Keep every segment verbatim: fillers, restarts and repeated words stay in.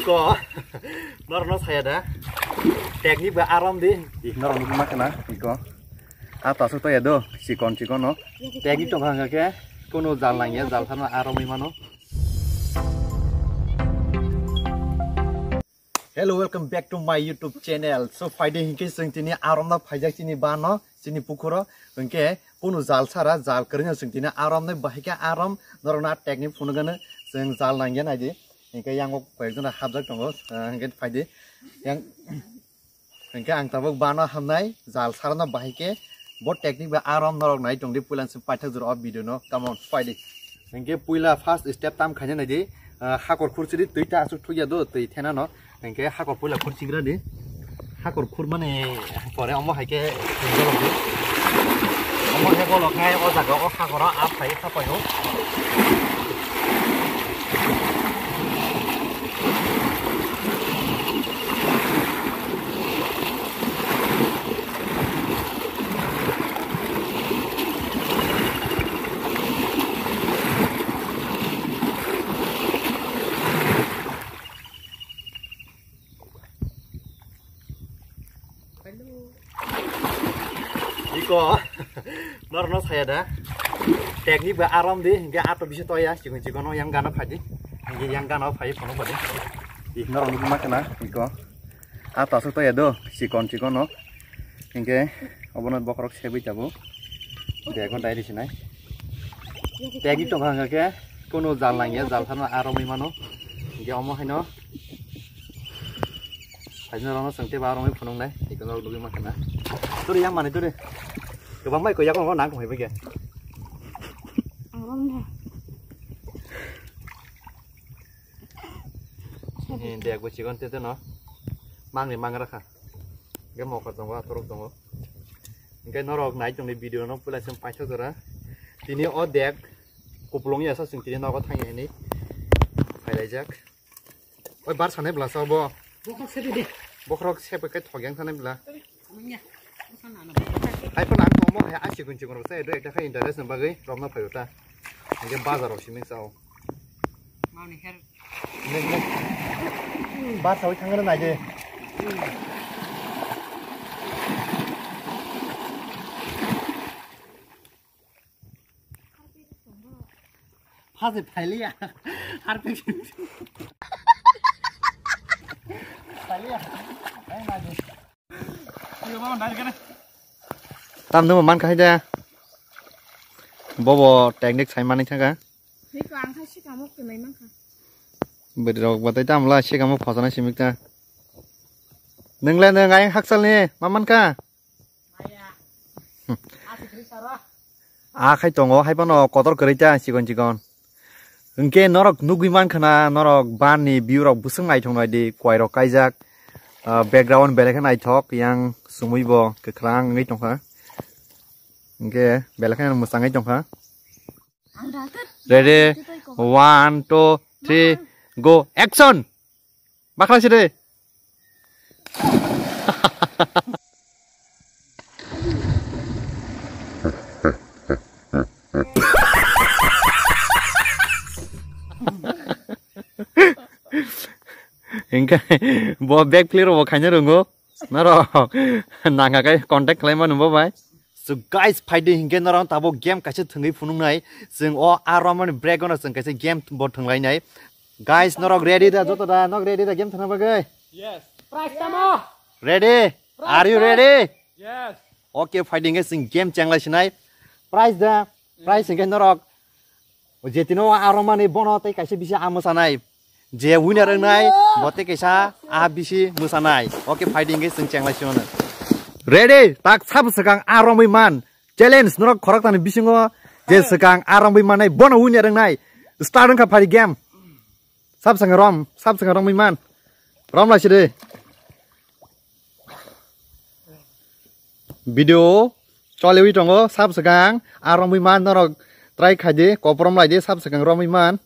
Ko, norokno saya da. Technique ba aram di. Ih, norok nukma khana, iko. A tasu to ya do, chikon chikon no. Technique tongkha hwnkha khe, kono jal nangya, jal thana aram wi mano. Hello, welcome back to my YouTube channel. So, phaidi hinkhe chwng tini aram na phaijak chini bano, chini pukhuro. Hinkhe kono jal sara, jal kwrwngno chwng tini aram nai bahai khe aram, norokno a technique phunukgano chwng jal nangya naidi. Hinkhe yango koyekjon hapjak tongo, ah, hinkhe phaidi. Yang, hinkhe ang tabuk bano hamnai, jal sarano bahai khe, bo technique bai aram norok nai tongdi, puila se paithak jora o video no, come on, phaidi. Hinkhe puila first step tam khaina naidi, ah, hakor khurchidi twi ta asuk thukya do, twi thena no. Hinkhe hakor puila khurchigra di. Hakor khurmani pore omo hai khe golok di. Omo hai golok hai o jaga o hakoro a phai kha paio. Iko, norokno saya da. Technique ba aram di, hinkhe ato bisi toya, chikon chikon no yang gana phaidi. Hinkhe yang gana phai phone phadi. Ih, norok nukma khana, iko. Ato asuk toya do, chikon chikon no. Hinkhe obono bokhorok sebwi tabo. Bego dai risinai. Technique tongkha hwnkha khe, kono jal nangya, jal thana aram wi mano. Hinkhe omo haino. Haino rokno chwng tei ba romwi phunuknai, tei kwchak lugui mankha na. Turi yang mani turi. Kwbang bai koi yago nang tongwi bai khe. Ang romna. Eh, dek bo chikon tete no. Mangni mang rakha. Ge mokol tongo, atorok tongo. Hinkhe norok nai tongni video no pula sem paithak jora. Tini o dek kupulung ya sa chwng tini nogo thangya hinwi phailaijak. Oi, bar sanai bwla sa bo. Bokhorok sepe de. Bokhorok sepe khe thok yang sanai bwla. Amanya. Hai phano ang omo hai a chikon chikon rok chai do ekta khe interest ni bagwi romna phaio ta. Hinkhe bazar rok simi chao. Mani her. Nek, nek. Bar sawi thangna nai de. Phase phailiya. Harpik. Phailiya. Ai, ma de. Tam nungma mankha hai da. Bobo technique sai manwi thangkha. Hei ko ang khai sikamo kwnai mankha. Bwrwi rok batai tam la sikamo phosana simikta. Nwngle nwng ayang haksalni ma mankha. A khai tongo, hai phano kotor kwrwi ta chikon chikon. Hinkhe norok nugwi mankha na, norok ban ni view rok bwswk naithok nai di, kwai rok kaijak, ah, background belai khe naithok, yang sumui bo kwkhwrang wngwi tongkha. Hinkhe belai khe mwchangwi tongkha. Ready, one, two, three, go, action! Bakla side. Hinkhe bo back flip bo khaina rwngo. Norok nangkha khe contact khlai mano bo bai. So guys, phaidi hinkhe norok tabuk game kaisa thwngwi phunuknai. Chwng o a romani break ono chwng kaisa game bo thwnglainai. Guys, norok ready da, joto da, norok ready da game thwngna bagwi? Yes. Prize tamo? Ready? Are you ready? Yes. Okay, phaidi hinkhe chwng game chenglai sinai. Prize da, prize hinkhe norok O je tino a romani bono tei kaisa bisi a mwsanai. Je winner wngnai, bo tei kaisa a bisi mwsanai. Okay, phaidi hinkhe chwng chenglai sio no. Ready, tak sab swkang a romwi man. Challenge, norok khorok tani bisingo je swkang a romwi mannai, bono winner wngnai. Start wngkha phaidi game. Sab swkang rom, sab swkang romwi man. Rom lai sidi. Video choliwi tongo, sab swkang a romwi man norok try khaidi, koprom laidi, sab swkang romwi man.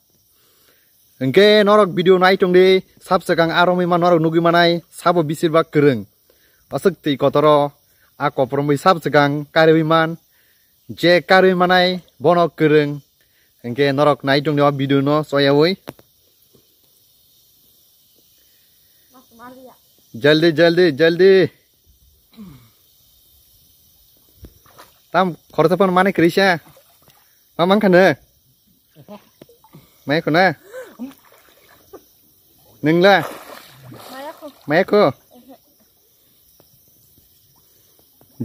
Hinkhe norok video nai tongdi, sab swkang a romwi man norok nugwi manai, sabo bisir bak kwrwng. Aswk twi kotoro a kopromwi sab swkang kariwi man, je kariwi manai bono kwrwng. Hinkhe norok nai tongdi o video no choyawi. Jaldi, jaldi, jaldi. Tam khoroksa phano mani kwrwi sa. Ma mankha nw? Maya kho na? Nwngla? Maya kho.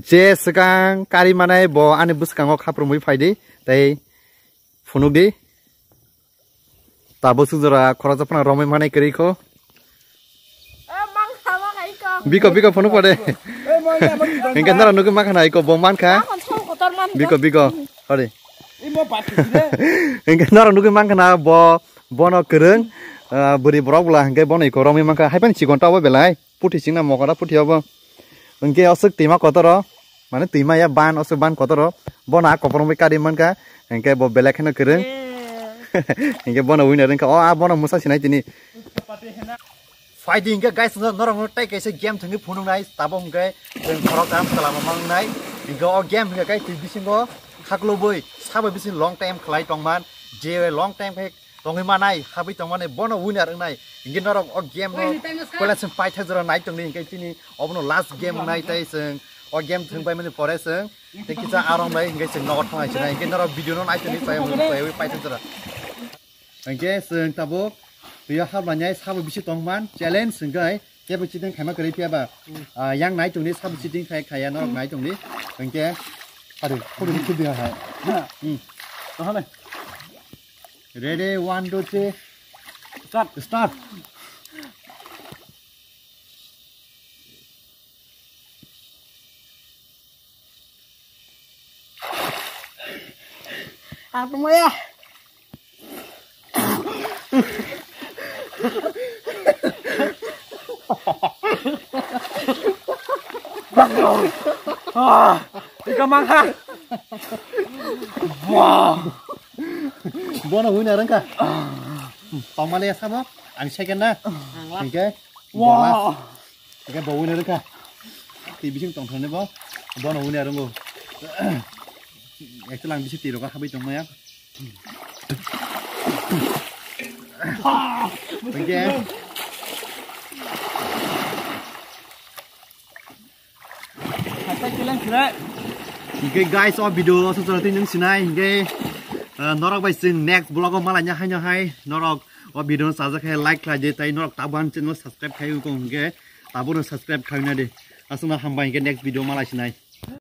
Je swkang kari manai bo ani bwskango khaprumwi phaidi tei phunukdi. Tabuk suk jora khoroksa phano romwi manai kwrwi kho. Biko, biko, phunuk pade. Hinkhe norok nugwi mankha na iko bo mankha. Biko, biko. Hori. Hinkhe norok nugwi mankha na bo, bono kwrwng, ah, bwrwi borok bwla hinkhe bono iko romwi mankha. Haiphano chikon ta obo belai. Puthi singna mokora puthi obo. Hinkhe oswk twima kotoro. Mane twima ya ban, oswk ban kotoro. Bono a koporong bai kari mankha. Hinkhe bo belai kheno kwrwng. Hinkhe bono winner wngkha. O a bono mwsa sinai tini. Phaidi hinkhe guys, no-, norokno tei kaisa game thwngwi phunuknai. Tabuk hinkhe chwng khoroktham kwlama mangnai. Hinkhe o game hinkhe guys twi bisingo khaklubui sabo bising long time khlai tongman. Je long time khe tongwi manai, habwi tongmani bono winner wngnai. Hinkhe norok o game no koila chwng paithak jora nai tongdi, hinkhe chini obono last game wngnai tei chwng o game thwng paimani pore chwng tei kisa arong bai hinkhe chwng nogo thongnai chinai. Hinkhe norok video no nai tongdi, chaywi paithak jora. Hinkhe chwng tabuk twiyo hap lainai sabo bisi tongman challenge hinkhe kebo cheating khaima kwrwi phiya ba, ah, yang nai tongdi sabo cheating khai khaiya norok nai tongdi. Hinkhe hari khuru khudi hai. Hmm. Tohale. Ready, one, two, three. Start. Start. Ang tongmaya. Ah, ika mangha. Wah. Bono winner wngkha. Tongmani ya samo. Ang second na. Ang last. Hinkhe. Wah. Hinkhe bo winner wngkha. Twi bising tongthokni bo. Bono winner wngo. Actually ang bisi twi rogo habwi tongmaya. Hinkhe. Hinkhe guys, o video o sosora twi nung sinai, hinkhe, uh, norok bai chwng next vlog o malaina haino hai, norok o video no chajak khe like khlai di, tei norok tabuk ani channel subscribe khai wngkha hinkhe, tabuk no subscribe khai na di. Aswkno hambai hinkhe next video malai sinai.